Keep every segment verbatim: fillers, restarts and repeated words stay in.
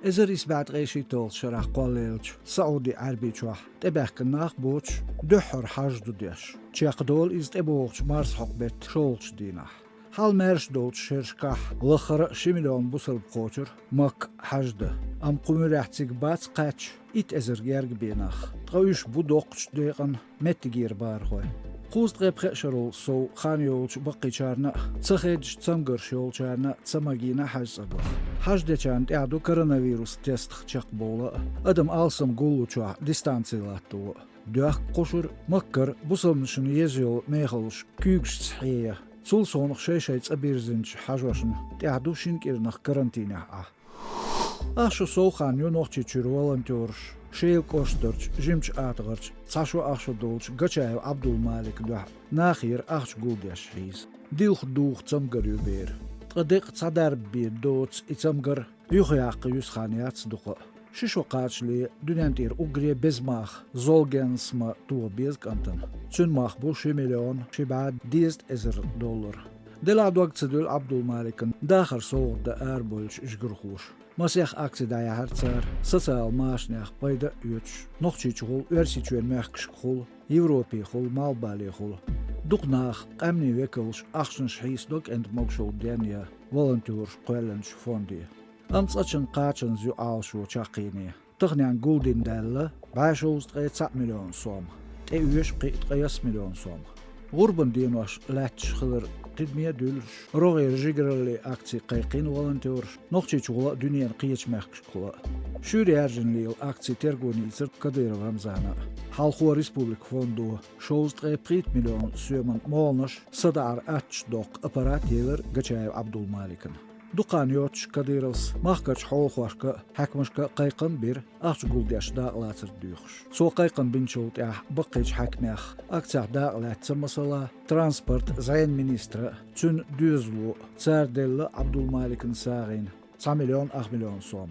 Эзар исс бӀе ткъе шийтталгӀачу шарахь кхоллаеллачу СаӀуди Ӏаьрбийчохь тӀебаьхкина нах боцуш, дуьххьара хьаж ду деш. Чекхдолу иза тӀебогӀучу марсхьокху-беттан шолгӀачу дийнахь. Хьал маьрша долчу шерашкахь лаххара а ши миллион бусалба кхочура Макка хьаж дан. Амма кху муьрехь цига бац кхаьчна итт эзар герга бен нах. Ткъа уьш бу доккхачу декъана меттигера бахархой. Кхузткъе пхеа шарал сов хан йолчу баккхийчарна а, ца хеддаш цамгарш йолчарна а ца магийна хьаж цӀа баха. Хьаж дечарна тӀехь ду коронавирус тестах чекхбовла а, адам алсам гуллучохь дистанци латтаво а. Доьхка кхушура Маккара бусалбанашна еза йолу мехаллаш куьйгашца хьеян. Цул совнаха шай-шай цӀа бирзинчу хьажошна тӀехь ду шина кӀирнах карантинехь Ӏа. Ах шо сов хан ю Нохчийчуьра волонтераш Шела кӀоштарчу жимачу атагӀарчу цхьа шо ах шо долчу Гачаев Ӏабдулмаликан дуьхьа нахера ахча гулдеш хьийза. Дилха духу цамгар ю бер. Ткъа декъа цхьа дарба бен доцу и цамгар юхаяккха юьсу хан яц дукха а. Ши шо кхачале дуьнен тӀера уггаре беза мах Золгенсма тоха беза кӀантана. Цуьнан мах бу ши миллион ши бӀе дезткъа эзар доллар. Делахь дог ца дуьллу Ӏабдулмаликана дахар совгӀат дан арабевллачу жигархоша. Масех акци дӀаяьхьира цара, социал машанех пайда а оьцуш, Нохчийчухула, Оьрсийчоьнан мехкашкахула, Европехула, Малхбалехула. Дукха наха, къаьмнийн векалша ахчанаш хьийсадо кӀентан могушалла денъян волонтераш кхоьллинчу фонде. Амма цкъачунна кхачанза ю Ӏалашо чаккхене. Таханенна гулдина даьлла бӀе шовзткъе цхьаъ миллион сом, тӀеоьшу кхин а ткъе ялх миллион сом. ГӀурбан денош лаьтташ хилар тидаме а дуьллуш, рогӀера жигараллин акци кхайкхийна волонтераша Нохчийчухула а, дуьненан кхечу мехкашкахула а. Шуьйра яьржина лела акци тергоне йийцира Кадыров Рамзана а. Хьалхо республикан фондо шовзткъе пхийтта миллион соьман молханаш садаӀар аттачу доккху аппарат елира Гачаев Ӏабдулмаликана. Дукха хан йоццуш Кадыровс махкарчу хьолахошка а, хьаькамашка а кхайкхам а бира, ахча гулдеш дакъалацар доьхуш. Цо кхайкхам бинчул тӀаьхьа баккхийчу хьаькамех акцехь дакъалаьцна, масала, транспорт, зӀенан министра а, цуьнан доьзало а, цара делла Ӏабдулмаликана сагӀина цхьа миллион ах миллион сом.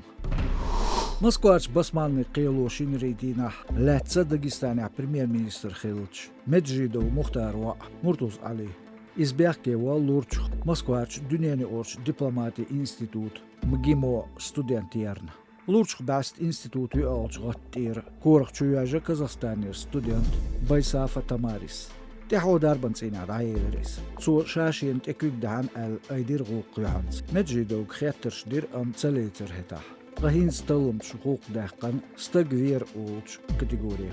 Москварчу басманни кхело шинарин дийнахь лаьцна Дагестанехь премьер-министр хиллачу Меджидов Мухтаран воӀ Муртуз Ӏали. Иза бехке ву лурчух Москварчу дуьненаюкъарчу дипломатин институтан МГИМО студент ярна. Лурчух бӀаьста институтан йоьалгӀачу гӀатта тӀера корах чу йоьжна Казахстанера студент Байсафа Тамарис. ТӀаьхьо дарбан цӀийнехь дӀаелира иза. Цо ша-шена тӀе куьг дахьана аьлла айдира гӀуллакх юьхьанца. Меджидовга хеттарш дира, амма ца лецира хӀетахь. Ткъа хӀинца талламчу гӀуллакх даьккхина стаг вер олучу категори.